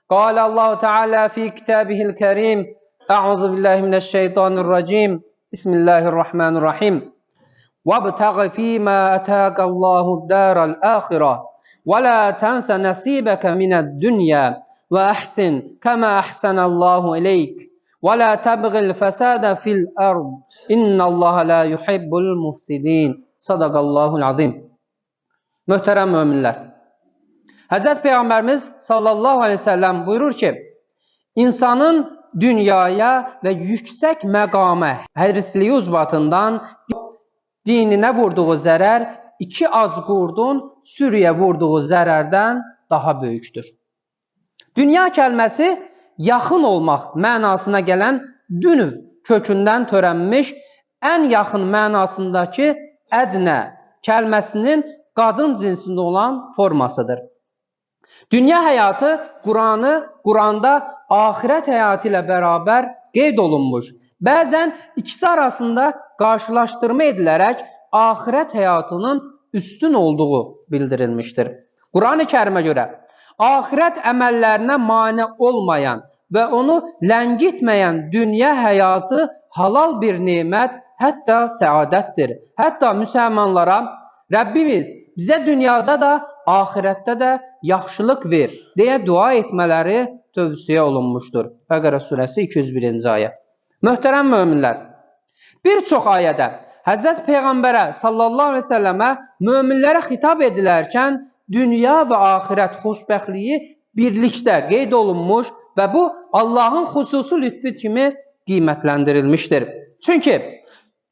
قال الله تعالى في كتابه الكريم: أعوذ بالله من الشيطان الرجيم، بسم الله الرحمن الرحيم. وابتغ فيما أتاك الله الدار الآخرة ولا تنس نصيبك من الدنيا وأحسن كما أحسن الله إليك ولا تبغ الفساد في الأرض إن الله لا يحب المفسدين. صدق الله العظيم. Möhtərəm möminlər, Həzrət Peyğəmbərimiz sallallahu aleyhi ve sellem buyurur ki, insanın dünyaya və yüksək məqama hərisliyi ucbatından dininə vurduğu zərər iki az qurdun sürüyə vurduğu zərərdən daha böyükdür. Dünya kəlməsi yaxın olmaq mənasına gələn dünv kökündən törənmiş ən yaxın mənasındakı ədnə kəlməsinin qadın cinsində olan formasıdır. Dünya həyatı Quranda axirət həyatı ilə bərabər qeyd olunmuş. Bəzən ikisi arasında qarşılaşdırma edilərək axirət həyatının üstün olduğu bildirilmişdir. Qurani Kərimə görə axirət əməllərinə mane olmayan və onu ləngitməyən dünya həyatı halal bir nemət, hətta səadətdir. Hətta müsəlmanlara Rəbbimiz bizə dünyada da, axirətdə də yaxşılıq ver deyə dua etmələri tövsiyə olunmuşdur. Bəqərə surəsi 201-ci ayə. Möhtərəm möminlər, bir çox ayədə Həzrət Peyğəmbərə sallallahu əleyhi və səlləmə möminlərə xitab edilərkən dünya və axirət xoşbəxtliyi birlikdə qeyd olunmuş və bu Allahın xüsusi lütfü kimi qiymətləndirilmişdir. Çünki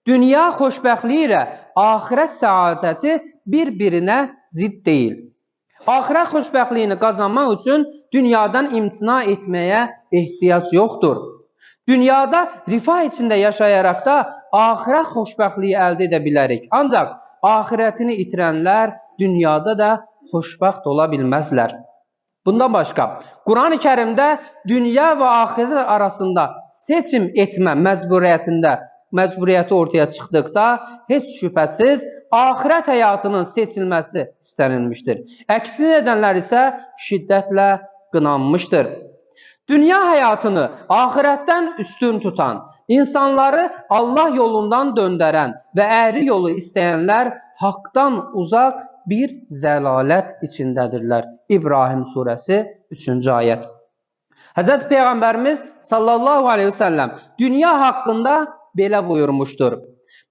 dünya xoşbəxtliyi ilə axirət səadəti bir-birinə zidd deyil. Axirət xoşbəxtliyini qazanmaq üçün dünyadan imtina etməyə ehtiyac yoxdur. Dünyada rifah içində yaşayaraq da axirət xoşbəxtliyi əldə edə bilərik. Ancaq axirətini itirənlər dünyada da xoşbəxt ola bilməzlər. Bundan başqa, Qurani Kərimdə dünya və axirət arasında seçim etmə məcburiyyəti ortaya çıxdıqda heç şübhəsiz axirət həyatının seçilməsi istənilmişdir. Əksini edənlər isə şiddətlə qınanmışdır. Dünya həyatını axirətdən üstün tutan, insanları Allah yolundan döndərən və əyri yolu istəyənlər haqdan uzaq bir zəlalət içindədirlər. İbrahim surəsi 3-cü ayət. Həzrət Peyğəmbərimiz sallallahu aleyhi və səlləm dünya haqqında belə buyurmuşdur.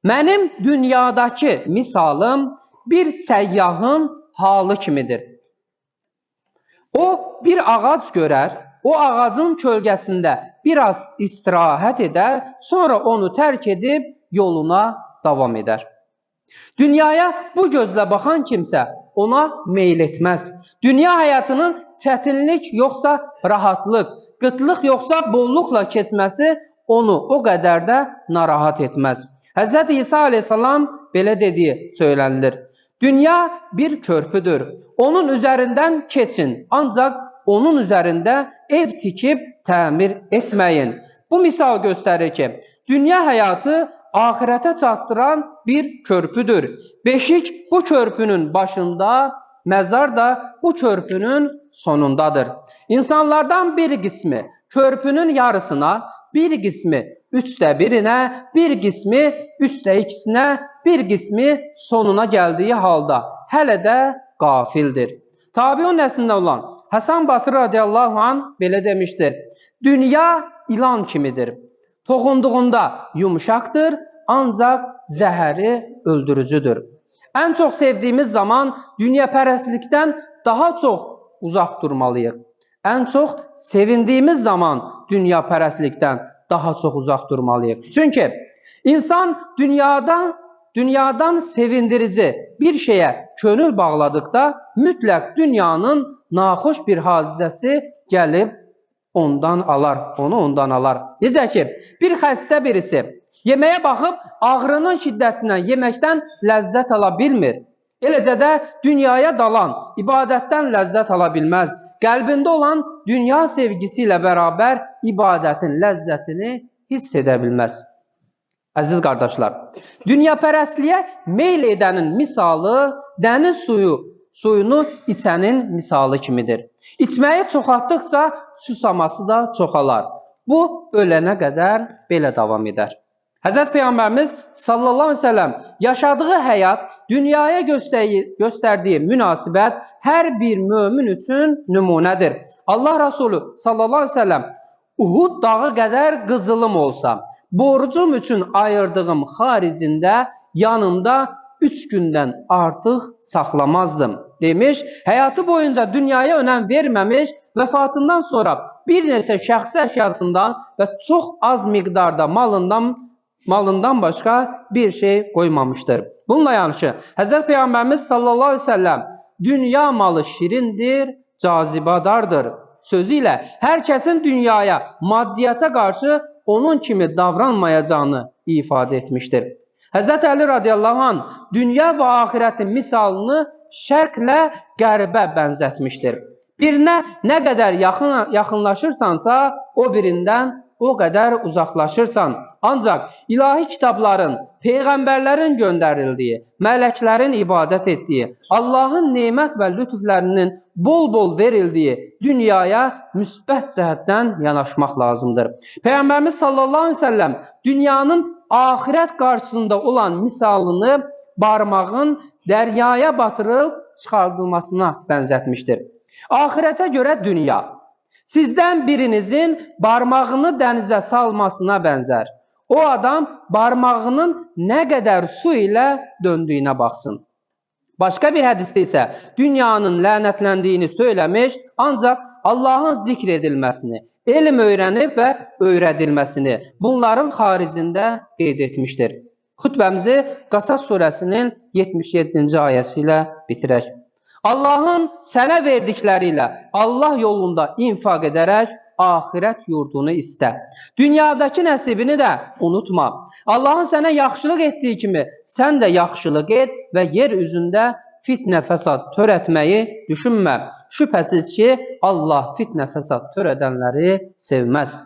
Mənim dünyadakı misalım bir səyyahın halı kimidir. O bir ağac görər, o ağacın kölgəsində biraz istirahət edər, sonra onu tərk edib yoluna davam edər. Dünyaya bu gözlə baxan kimsə ona meyl etməz. Dünya həyatının çətinlik yoxsa rahatlıq, qıtlıq yoxsa bolluqla keçməsi onu o qədər də narahat etməz. Həzrət İsa aleyhissalam belə dediyi söylənilir. Dünya bir körpüdür. Onun üzərindən keçin, ancaq onun üzərində ev tikib təmir etməyin. Bu misal göstərir ki, dünya həyatı axirətə çatdıran bir körpüdür. Beşik bu körpünün başında, məzar da bu körpünün sonundadır. İnsanlardan bir qismi körpünün yarısına, bir qismi 3də 1-inə, bir qismi 3də 2-sinə, bir qismi sonuna gəldiyi halda hələ də qafildir. Tabiun nəslində olan Həsən Basri radiyallahu anh belə demişdir. Dünya ilan kimidir. Toxunduğunda yumuşaqdır, ancaq zəhəri öldürücüdür. Ən çox sevdiyimiz zaman dünyapərəstlikdən daha çox uzaq durmalıyıq. Ən çox sevindiyimiz zaman dünyapərəstlikdən daha çox uzaq durmalıyıq. Çünki insan dünyadan sevindirici bir şeyə könül bağladıqda mütləq dünyanın naxoş bir hadisəsi gəlib ondan alar, onu ondan alar. Necə ki, bir xəstə birisi yeməyə baxıb ağrının şiddətindən yeməkdən ləzzət ala bilmir. Eləcə də dünyaya dalan ibadətdən ləzzət ala bilməz. Qəlbində olan dünya sevgisi ilə bərabər ibadətin ləzzətini hiss edə bilməz. Əziz qardaşlar, dünyapərəstliyə meyl edənin misalı dəniz suyu suyunu içənin misalı kimidir. İçməyi çoxaltdıqca susaması da çoxalar. Bu, ölənə qədər belə davam edər. Həzrət Peyğəmbərimiz sallallahu əleyhi və səlləm yaşadığı həyat, dünyaya göstərdiyi münasibət hər bir mömin üçün nümunədir. Allah Resulü sallallahu əleyhi və səlləm Uhud dağı qədər qızılım olsa, borcum üçün ayırdığım xaricində yanımda 3 gündən artıq saxlamazdım demiş. Həyatı boyunca dünyaya önəm verməmiş, vəfatından sonra bir neçə şəxsi əşyasından və çox az miqdarda malından başqa bir şey qoymamışdır. Bununla yanaşı, Həzrət Peyğəmbərimiz sallallahu əleyhi və səlləm dünya malı şirindir, cazibədardır sözü ilə hər kəsin dünyaya, maddiyyata qarşı onun kimi davranmayacağını ifadə etmişdir. Həzrət Əli radiyallahu anh dünya və axirətin misalını şərqlə qərbə bənzətmişdir. Birinə nə qədər yaxınlaşırsansa, o birindən o qədər uzaqlaşırsan. Ancaq ilahi kitabların, peyğəmbərlərin göndərildiyi, mələklərin ibadət etdiyi, Allahın nemət və lütflərinin bol-bol verildiyi dünyaya müsbət cəhətdən yanaşmaq lazımdır. Peyğəmbərimiz sallallahu əleyhi və səlləm dünyanın axirət qarşısında olan misalını barmağın dəryaya batırılıb çıxardılmasına bənzətmişdir. Axirətə görə dünya sizdən birinizin barmağını dənizə salmasına bənzər. O adam barmağının nə qədər su ilə döndüyünə baxsın. Başqa bir hədisdə isə dünyanın lənətləndiyini söyləmiş, ancaq Allahın zikr edilməsini, elm öyrənib və öyrədilməsini bunların xaricində qeyd etmişdir. Xütbəmizi Qasas surəsinin 77-ci ayəsi ilə bitirək. Allahın sənə verdikləri ilə Allah yolunda infaq edərək axirət yurdunu istə. Dünyadakı nəsibini də unutma. Allahın sənə yaxşılıq etdiyi kimi sən də yaxşılıq et və yer üzündə fitnə fəsad törətməyi düşünmə. Şübhəsiz ki, Allah fitnə fəsad törədənləri sevməz.